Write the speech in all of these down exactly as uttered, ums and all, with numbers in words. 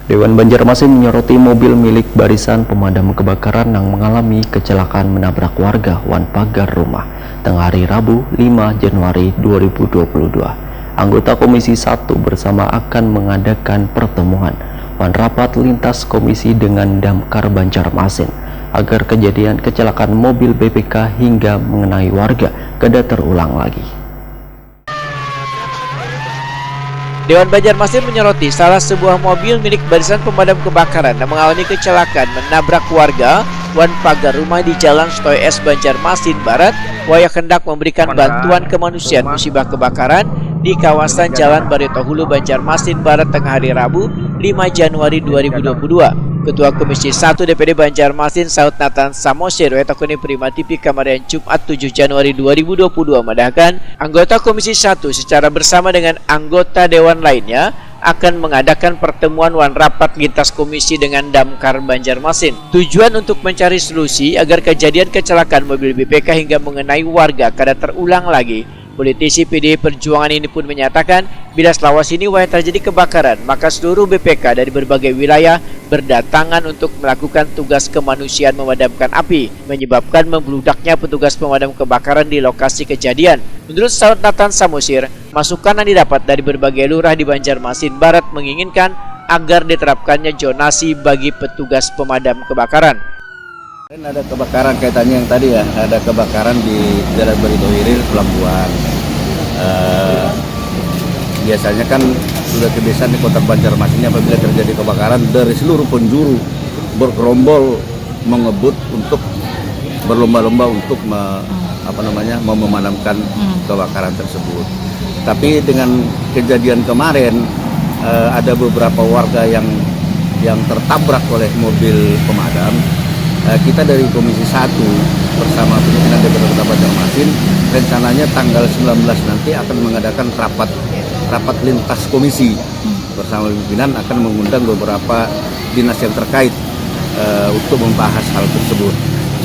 Dewan Banjarmasin menyoroti mobil milik Barisan Pemadam Kebakaran yang mengalami kecelakaan menabrak warga wan pagar rumah tengah hari Rabu lima Januari dua ribu dua puluh dua. Anggota Komisi satu bersama akan mengadakan pertemuan wan rapat lintas komisi dengan Damkar Banjarmasin agar kejadian kecelakaan mobil B P K hingga mengenai warga kada terulang lagi. Dewan Banjarmasin menyoroti salah sebuah mobil milik Barisan Pemadam Kebakaran yang mengalami kecelakaan menabrak warga wan pagar rumah di Jalan Stoy S Banjarmasin Barat wayah hendak memberikan bantuan kemanusiaan musibah kebakaran di kawasan Jalan Barito Hulu Banjarmasin Barat tengah hari Rabu lima Januari dua ribu dua puluh dua. Ketua Komisi satu D P D Banjarmasin Saud Nathan Samosir wayah takuni Prima T V kamarian Jumat tujuh Januari dua ribu dua puluh dua madahkan, anggota Komisi satu secara bersama dengan anggota dewan lainnya akan mengadakan pertemuan wan rapat lintas komisi dengan Damkar Banjarmasin. Tujuan untuk mencari solusi agar kejadian kecelakaan mobil B P K hingga mengenai warga kada terulang lagi. Politisi P D I Perjuangan ini pun menyatakan, bila selawas ini wayah terjadi kebakaran, maka seluruh B P K dari berbagai wilayah berdatangan untuk melakukan tugas kemanusiaan memadamkan api, menyebabkan membludaknya petugas pemadam kebakaran di lokasi kejadian. Menurut Saud Nathan Samosir, masukan yang didapat dari berbagai lurah di Banjarmasin Barat menginginkan agar diterapkannya zonasi bagi petugas pemadam kebakaran. Kemarin ada kebakaran kaitannya yang tadi ya, ada kebakaran di Jalan Barito Hilir, Pelambuan. Eh, biasanya kan sudah kebiasaan di Kota Banjarmasin ini apabila terjadi kebakaran dari seluruh penjuru bergerombol mengebut untuk berlomba-lomba untuk me- apa namanya memadamkan kebakaran tersebut. Tapi dengan kejadian kemarin eh, ada beberapa warga yang yang tertabrak oleh mobil pemadam. Eh, kita dari Komisi satu bersama pimpinan D P R Kota Banjarmasin rencananya tanggal sembilan belas nanti akan mengadakan rapat rapat lintas komisi bersama pimpinan akan mengundang beberapa dinas yang terkait eh, untuk membahas hal tersebut.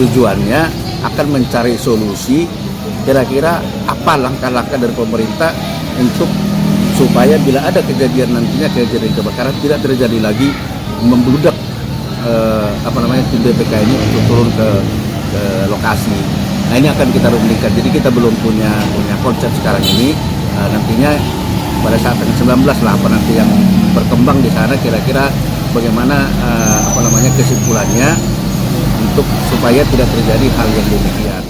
Tujuannya akan mencari solusi kira-kira apa langkah-langkah dari pemerintah untuk supaya bila ada kejadian nantinya kejadian kebakaran tidak terjadi lagi membludak eh, apa namanya tim B P K ini untuk turun ke ke lokasi. Nah ini akan kita rundingkan. Jadi kita belum punya punya konsep sekarang ini. Eh, nantinya pada saat tanggal sembilan belas lah apa nanti yang berkembang di sana kira-kira bagaimana eh, apa namanya kesimpulannya untuk supaya tidak terjadi hal yang demikian.